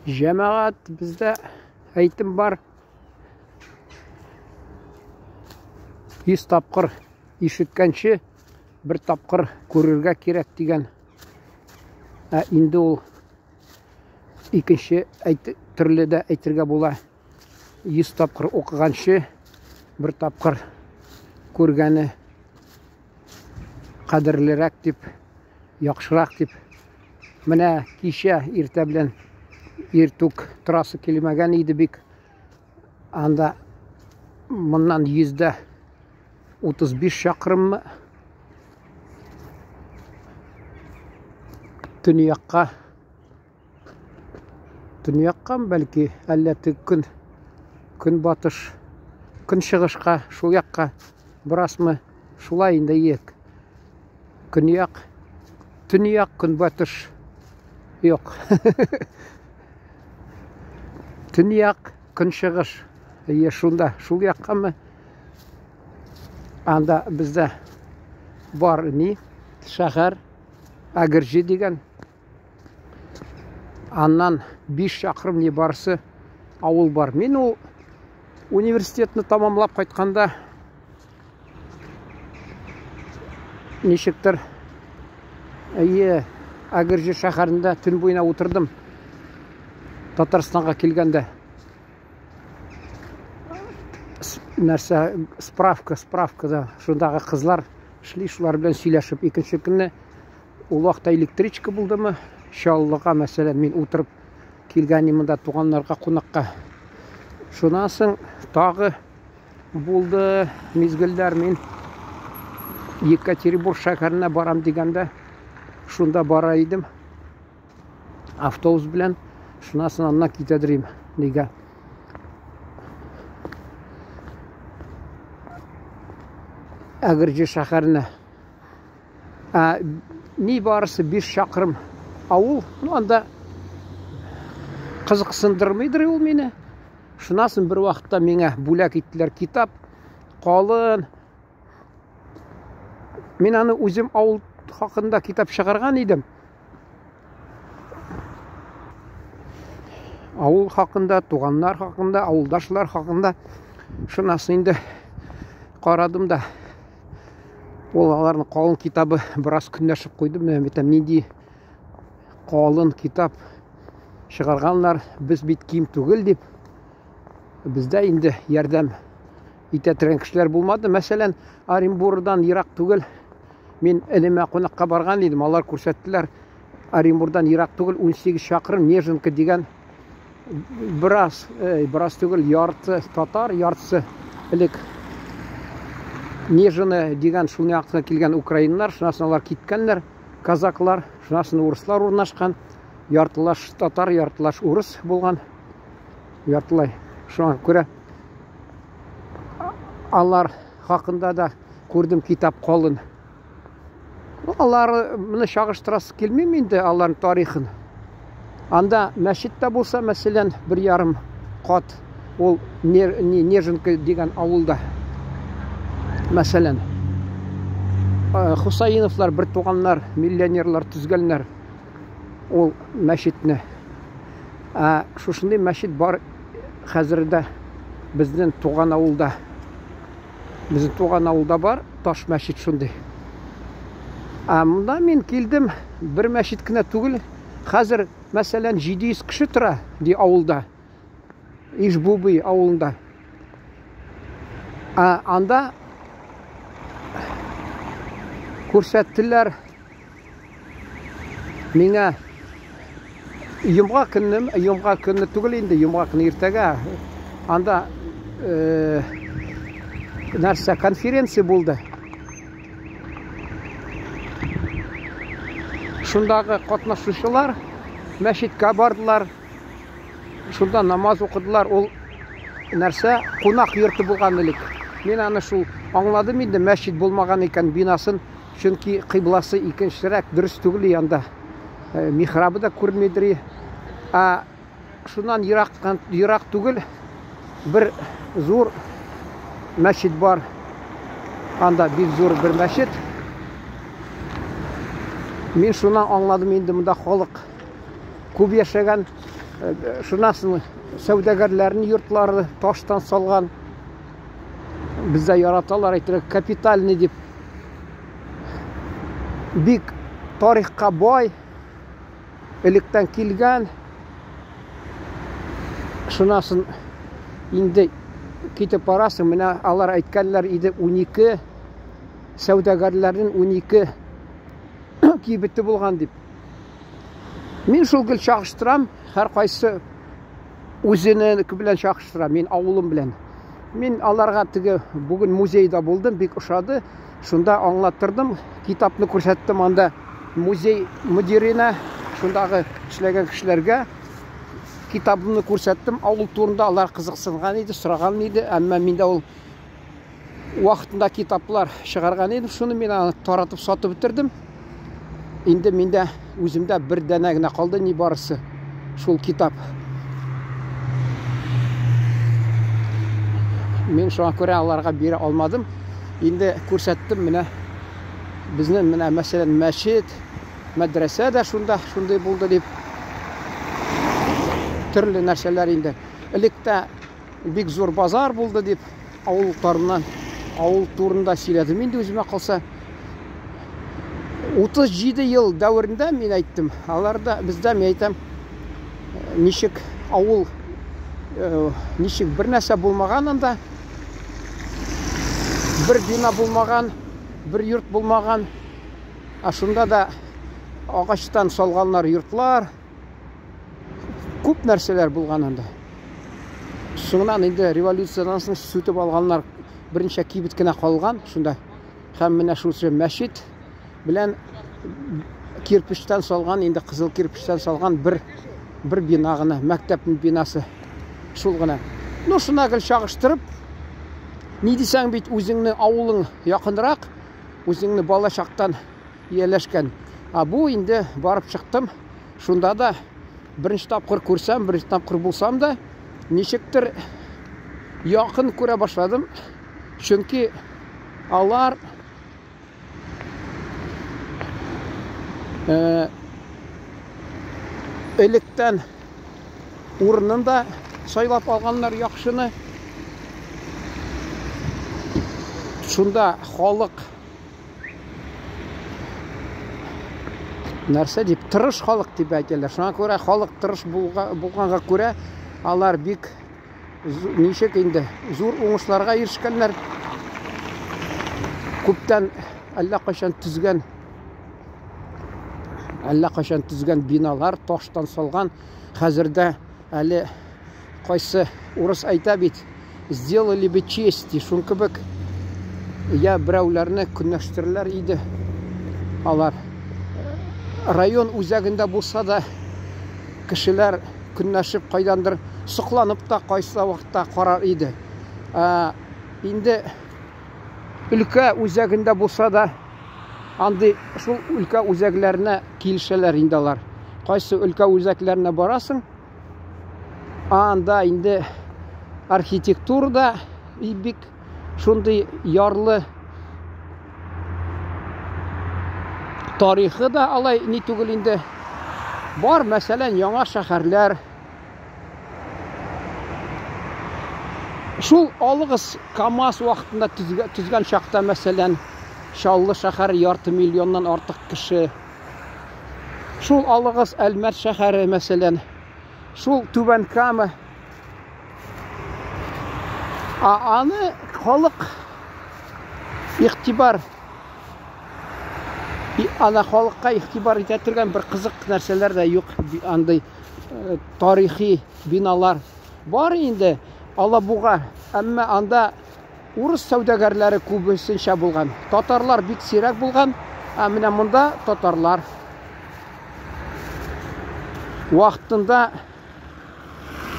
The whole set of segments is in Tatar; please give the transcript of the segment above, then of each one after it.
Җәмәгать, бездә әйтем бар. 100 тапкыр ишеткәнче, бер тапкыр күрергә кирәк дигән. Ә инде ул икенче әйт, төрле дә әйтергә була. 100 тапкыр укыганчы, бер тапкыр күргәне кадерлерәк дип, яхшырак дип. Менә кичә иртә белән иртүк торасы килмәгән иде бик. Анда моннан 135 чакрыммы төньякка төньякка бәлки әллә көн көнбатыш көнчыгышка шул якка беразмы шулай инде ек көньяк төньяк көнбатыш юк төньяк көнчыгыш әйе шунда шул яккамы анда бездә бар ни шәһәр Әгерҗе дигән. Аннан 5 чакрым не барысы авыл бар. Мин ул университетны тамамлап кайтканда ничектер әйе Әгерҗе шәһәрендә төн буена утырдым. Татарстанга килгәндә нәрсә справка справкада шундагы кызлар эшли шулар белән сөйләшеп икенче көнне ул вакытта электричка булдымы Чаллыга мәсәлән мин утырып килгән монда туганнарга кунакка шуннан соң тагы булды мизгелләр мин Екатеринбург шәһәренә барам дигәндә шунда бара идем автобус белән шуннан соң аннан китәдер идем нигә Әгерҗе шәһәренә. Ә, ни барысы 5 чакрым авыл. Ну, анда кызыксындырмыйдыр ул мине. Шуннан соң бер вакытта миңа бүләк иттеләр китап. Калын. Мин аны үзем авыл хакында китап чыгарган идем. Авыл хакында, туганнар хакында, авылдашлар хакында. Шуннан инде карадым да ул аларның калын китабы бераз көнләшеп куйдым. Менә бит нинди калын китап чыгарганнар, без бит ким түгел дип. Бездә инде ярдәм итә торган кешеләр булмады. Мәсәлән, Оренбургдан ерак түгел мин энемә кунакка барган идем, алар күрсәттеләр. Оренбургдан ерак түгел, 18 чакрым Неженка дигән бераз, бераз түгел, ярты татар, яртысы элек Нежина дигән шул яктан килгән украиннар, шуннан соң алар киткәннәр, казаклар, шуннан соң урыслар урнашкан, яртылаш татар, яртылаш урыс булган, яртылай. Шуңа күрә алар хакында да күрдем китап калын. Алар моны чагыштырасы килмим инде аларның тарихын. Анда мәчет тә булса, мәсәлән, 1,5 кат ул Неженка дигән авылда. Мәсәлән, Хусаиновлар бер туганнар, миллионерлар төзгәннәр ул мәчетне. Ә шушындый мәчет бар хәзер дә безнең туган авылда. Безнең туган авылда бар таш мәчет шундый. Ә монда мин килдем, бер мәчет кенә түгел. Хәзер, мәсәлән, 700 кеше тора ди авылда. Ишбубый авылында. Ә анда күрсәттеләр миңа йомга көнне, йомга көнне түгел инде, йомга көне иртәгә. Анда нәрсә конференция булды. Шундагы катнашучылар мәчеткә бардылар. Шунда намаз укыдылар. Ул нәрсә кунак йорты булган элек. Мин аны шул аңладым инде, мәчет булмаган икән бинасын, чөнки кыйбласы икенчерәк, дөрес түгел янда. Михрабы да күренмидер. Ә шуннан ерак, ерак түгел бер зур мәчет бар. Анда бик зур бер мәчет. Мин шуннан аңладым инде, монда халык күп яшәгән. Шуннан соң сәүдәгәрләрнең йортлары таштан салган. Бездә яраталар әйтергә капитальный дип. Бик тарихка бай, электән килгән. Шуннан соң инде китеп барасың, менә алар әйткәннәр иде 12 сәүдәгәрләрнең 12 кибете булган дип. Мин шул гел чагыштырам, һәркайсы үзенеке белән чагыштыра, мин авылым белән. Мин аларга теге бүген музейда булдым, бик ошады. Шунда аңлаттырдым, китапны күрсәттем анда музей мөдиренә, шундагы эшләгән кешеләргә китабымны күрсәттем. Авыл турында алар кызыксынган иде, сораган иде, әмма миндә ул вакытында китаплар чыгарган идем, шуны мин аны таратып сатып бетердем. Инде миндә үземдә бер данә генә калды, ни барысы шул китап. Мин шуңа күрә аларга бирә алмадым. Инде күрсәттем менә безнең менә мәсәлән мәчет, мәдрәсә дә шунда шундый булды дип. Төрле нәрсәләр инде. Элек тә бик зур базар булды дип авыл тарыннан авыл турында сөйләдем инде үземә калса. 37 ел дәверендә мин әйттем, алар да бездә мин әйтәм, ничек авыл ничек бер нәрсә булмаган анда, бер бина булмаган, бер йорт булмаган, ә шунда да агачтан салганнар йортлар, күп нәрсәләр булган анда. Соңыннан инде революциядән соң сүтеп алганнар, берничә кибет кенә калган шунда. Һәм менә шушы мәчет белән кирпечтән салган, инде кызыл кирпечтән салган бер бина гына, мәктәпнең бинасы шул гына. Ну, шуна гел чагыштырып, ни дисәң бит, үзеңнең авылың якынрак, үзеңне бала чактан ияләшкән. А бу инде барып чыктым, шунда да беренче тапкыр күрсәм, беренче тапкыр булсам да, ничектер якын күрә башладым. Чөнки алар электән урынын да сайлап алганнар яхшыны. Шунда халык нәрсә дип, тырыш халык дип әйтәләр. Шуңа күрә халык тырыш булганга күрә алар бик ничек инде зур уңышларга ирешкәннәр. Күптән әллә кайчан төзгән әллә кайчан төзгән биналар таштан салган. Хәзер дә әле кайсы урыс әйтә бит, сделали бы честь, шун кебек я берәүләрне көнләштерерләр иде алар. Район үзәгендә булса да кешеләр көнләшеп кайдандыр сокланып та кайсы вакытта карар иде. Инде өлкә үзәгендә булса да андый шул өлкә үзәкләренә килешәләр инде алар. Кайсы өлкә үзәкләренә барасың, анда инде архитектура да бик шундый ярлы, тарихы да алай ни түгел инде. Бар, мәсәлән, яңа шәһәрләр. Шул алыгыз КАМАЗ вакытында төзгән чакта, мәсәлән, Чаллы шәһәре ярты миллионнан артык кеше. Шул алыгыз Әлмәт шәһәре, мәсәлән, шул Түбән Кама. А аны халык игътибар ана халыкка игътибар итә торган бер кызык нәрсәләр дә юк, андый тарихи биналар бар инде Алабуга, әмма анда урыс сәүдәгәрләре күбесенчә булган. Татарлар бик сирәк булган, ә менә монда татарлар. Вакытында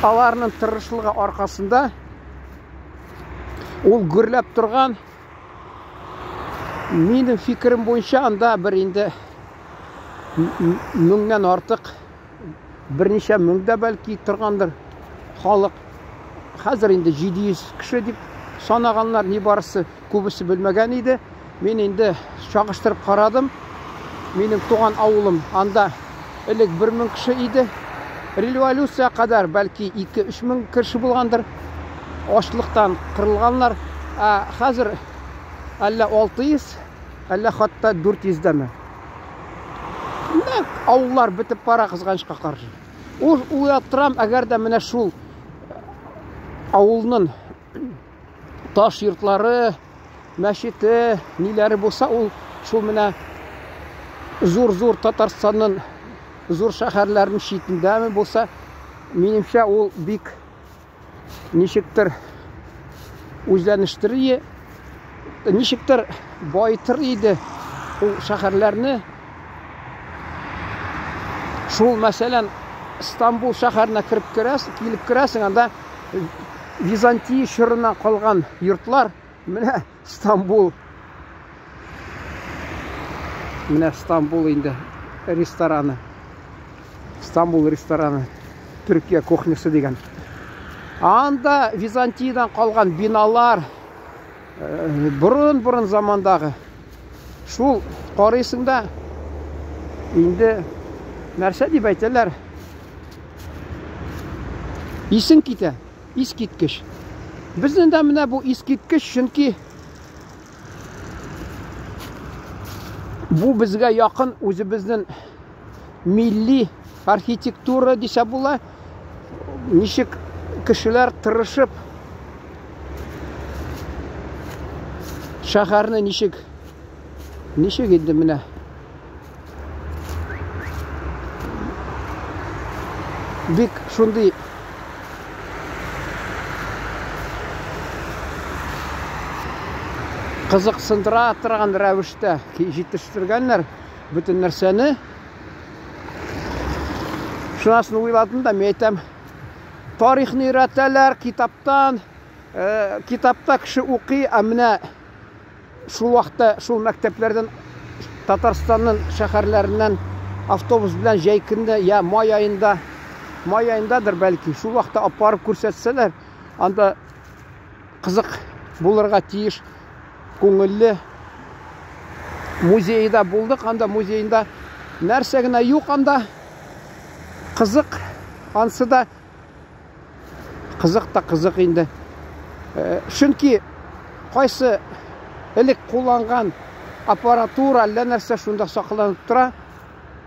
аларның тырышлыгы аркасында ул гөрләп торган. Минем фикерем буенча анда бер инде меңнән артык, берничә мең дә бәлки торгандыр халык. Хәзер инде 700 кеше дип санаганнар, ни барысы күбесе белмәгән иде. Мин инде чагыштырып карадым. Минем туган авылым анда элек 1000 кеше иде. Революция кадәр бәлки 2-3 мең кеше булгандыр. Ачлыктан кырылганнар. Ә хәзер әллә 600, әллә хәтта 400 дәме. Менә авыллар бетеп бара кызганычка каршы. Ул уйлап торам, әгәр дә менә шул авылның таш йортлары, мәчете, ниләре булса, ул шул менә зур-зур Татарстанның зур шәһәрләренең читендәме булса, минемчә, ул бик ничектер үзләнештерер, ничектер баетыр иде ул шәһәрләрне. Шул, мәсәлән, Стамбул шәһәренә кереп керәсең, килеп керәсең, анда Византия чорыннан калган йортлар, менә Стамбул. Менә Стамбул инде рестораны. Стамбул рестораны. Төркия кухнясы дигән. Анда Византиядан калган биналар, борын-борын замандагы. Шул карыйсың да, инде нәрсә дип әйтәләр? Исең китә, искиткеч. Безнең дә менә бу искиткеч, чөнки бу безгә якын үзебезнең милли архитектура дисә була. Ничек кешеләр тырышып шәһәрне ничек ничек инде менә бик шундый кызыксындыра торган рәвештә җитештергәннәр бөтен нәрсәне. Шунасын уйладым да, мин әйтәм, тарихны өйрәтәләр китаптан, китапта кеше укый, ә менә шул вакытта шул мәктәпләрдән Татарстанның шәһәрләреннән автобус белән җәй көндә я май аенда, май аендадыр бәлки, шул вакытта апарып күрсәтсәләр, анда кызык булырга тиеш, күңелле. Музейда булдык, анда музейында нәрсә генә юк анда. Кызык, ансы да кызык та кызык инде. Чөнки кайсы элек кулланган аппаратура, әллә нәрсә шунда сакланып тора.